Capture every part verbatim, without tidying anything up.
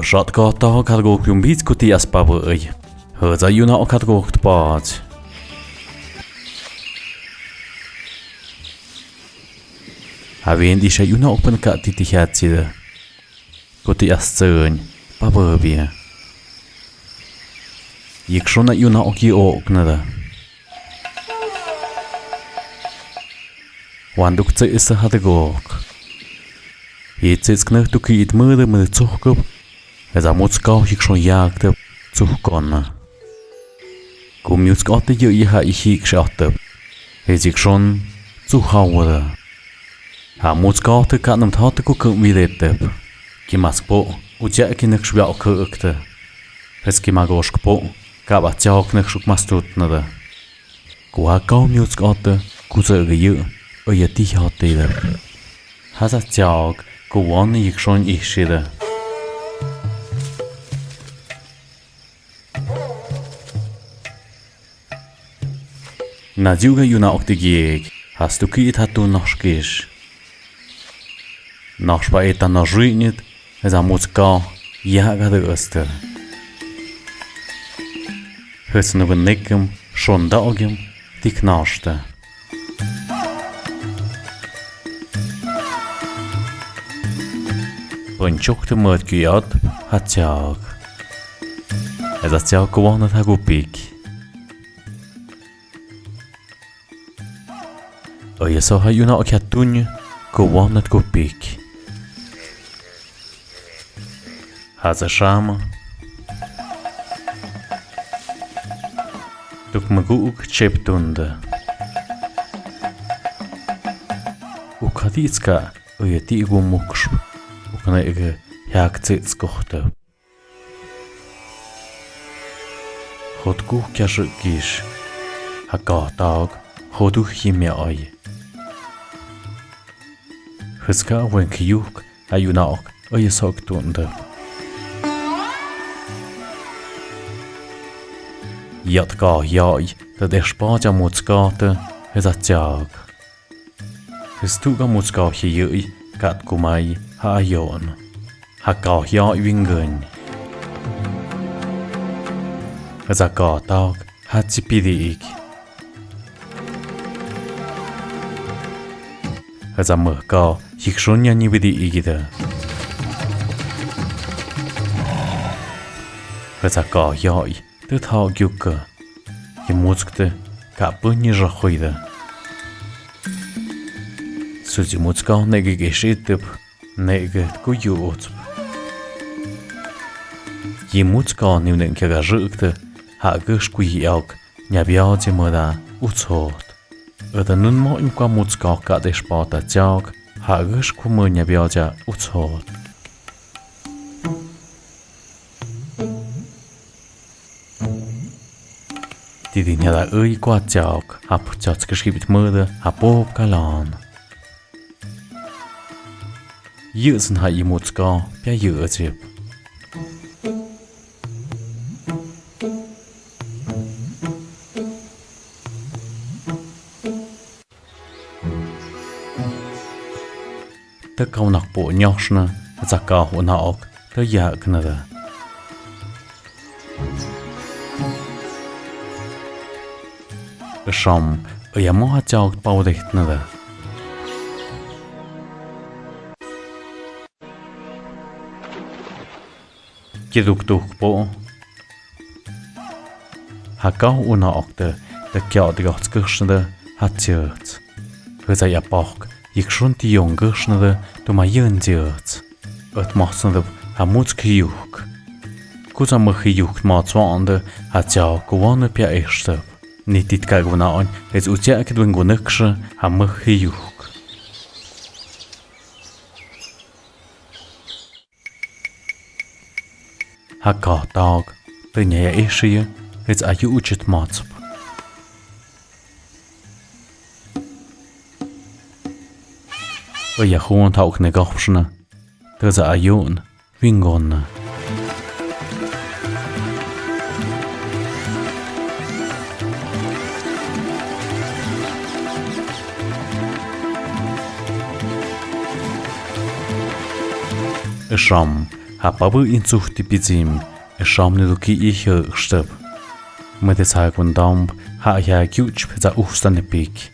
Shat kata khatgok yumbiits kutias pabøy. Hüdsa yuna o khatgok tpaats. Havin disha yuna o pen ka titi hiatsida. Kutias tsøn pabøbia. Yikshona yuna o ki oknada. Wanduk tsø isa hadgok. Hitsitsknø tuki it møde møde tsuhkup. Hesa mutskau hikshon yagtep tsuhkonna. Ku miutskau te yø iha i hikshauhtep. His hikshon tsuhauwada. Ha mutskau te kanam thau te ku køm videtep. Ki maskpo, utia ki nükshviau køkte. His ki magoskpo, kaba tiauk nükshuk mastutnada. Kua kau miutskau te, ku tsø gø yø, øya ti hiautida. Hasa tiauk, ku won yikshon ishida. Na diuga yuna okti giek, has tuki it hatu nohskish. Nohspa ita nohsrinit, hesa mutskau, yaga de øste. His nugun nikim, shonda ogim, tik nohste. Pønchuk te møt kiat, ha tiauk. Hesa tiauk kuwona tha gupik. Øya so ha yuna okya tunye, kuwona tgupik. Hasa shama. Tuk magu uk chep tunda. Uk haditska, øya ti igu muksh. Uk na ege hiak tsits kohta. Hot kuh kiasø kish. Ha katauk, hot uh himia oi. Hiska wen kiuk, ha yuna ok, øya sok tunde. Yat ka hiai, ta deshpa ja mutskate, hisa tiauk. His tuga mutskau hi yøi, kat kumai, ha ayon. Ha kau hiai vingun. Hisa katauk, ha tsipidiik. Hisa møhkau, hikshon ya nibidiik da. Hisa kau hiai, Tø thau giuka. Yi mutskte ka pøni rahoida. Susi mutskau nege geshitep, nege kuyu utsp. Yi mutskau niu nen kega røkte, ha gøsh kuyi auk, nya biau ti møda utshot. Øda nun mo imkua mutskau ka deshpata tiauk, ha gøsh kumø nya biau ja utshot. Tidin hiada øi kua tiauk, hap tiauk skashkibit møde, hap op kalan. Yøsen ha i mutskau, pia yøsip. Tø kaunak po nyohsna, zakau naok, tø yaknada. Sham, ya moha chauk pau dehtnada. Kiduk tuk po. Ha kau una okte, te kiau de gots kushende, ha tiut. Hüsa ya pok, yik shun ti yong kushnede, tu ma yun tiut. Ut ma sende, ha muts kiyuk. Kusa ma kiyuk ma tsuande, ha tiau kuwane pia ishte. Ni tit ka guna on, es utia kidwin gunukshe, ha ma kiyuk. Ha ka taag, tø nyaya ishie, hits ayu uchit matsp. Øya hun tauk ne gopshna, tø sa ayun, wingonna. Sham, Hapawüin tsuhti pitsim, e shamni duki i hiøkstap. Mødesakun damp, ha hiakiuch peza uhstanepik.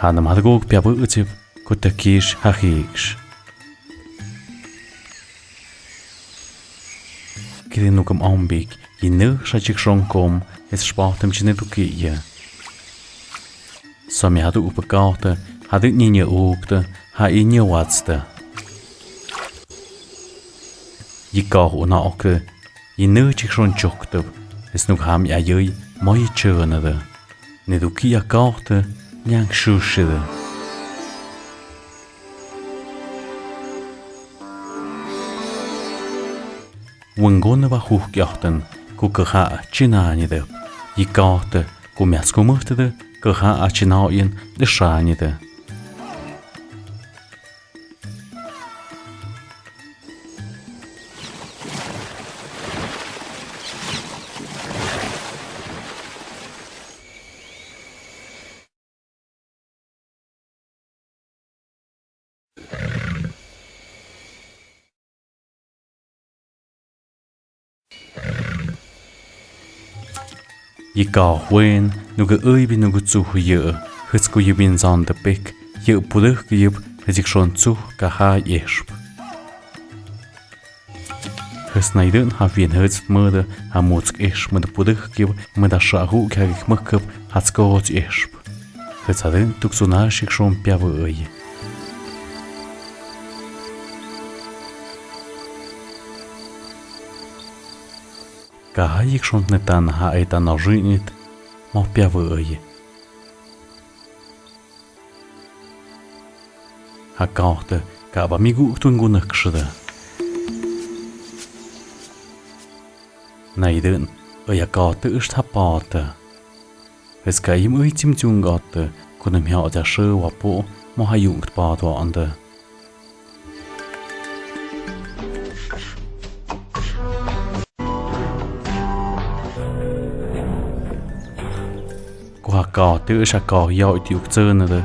Hanam hadgok piawüchip, kutakish ha hiks. Kidi nukum ombik, yinø shachik shongkom, es shpahtem chine duki ya. Som ya hadu upakahta, hadu ninya ukta, ha inya watsta. Yikah una okta, yinø chik shon chokta, es nuk ham ya yøy, mo yichønada. Niduki ya kahta, nyang shushida. Wangona wa huhkiahtan, kukaha chinanida. Yikahta, kumias kumuhtada, kaha achinaoyin, dishanida. Yikah wen, nuku øybi nuku tsuh yø, hütsku yibin zandapik, yø pudøhk yib, hütsik shon tsuh kaha yeshp. Hütsnaidøn ha fin hütst møda, ha mutsk eshp møda pudøhk yib, møda shahuk ha gik møkkab, ha tskots eshp. Hütsadøn tuksunashik shon piawøy. Kaha yik shon netan ha etan orinit, mo piawøy. Ha kahta, kaba mi guktun gunakshada. Naidøn, øya kahta ysthapata. Hütska im øy tsimtsiung kahta, kunum hiaotia shø wapo, mo ha yungtpata anda. Kuha kahta ysha kah yau iti uktsønada,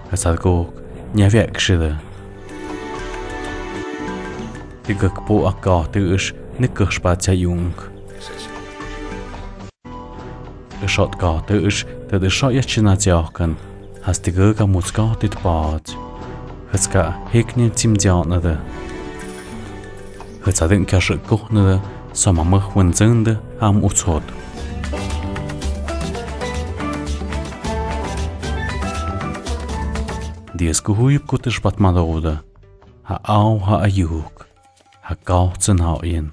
hütsad kok, nyaviakshada. Tikakpo a kahta ysh, nikashpatia yung. Ysha kahta ysh, tad ysha yachina tiakan, hasti gøga mutska titpat. Hütska hiknin tsimtianada. Hütsadøn kashø kohnada, sama møh wenzønda, ham utsot. Dias kuhuyip kutishpat madoda. Ha au ha ayuk. Ha kau tsen hau yin.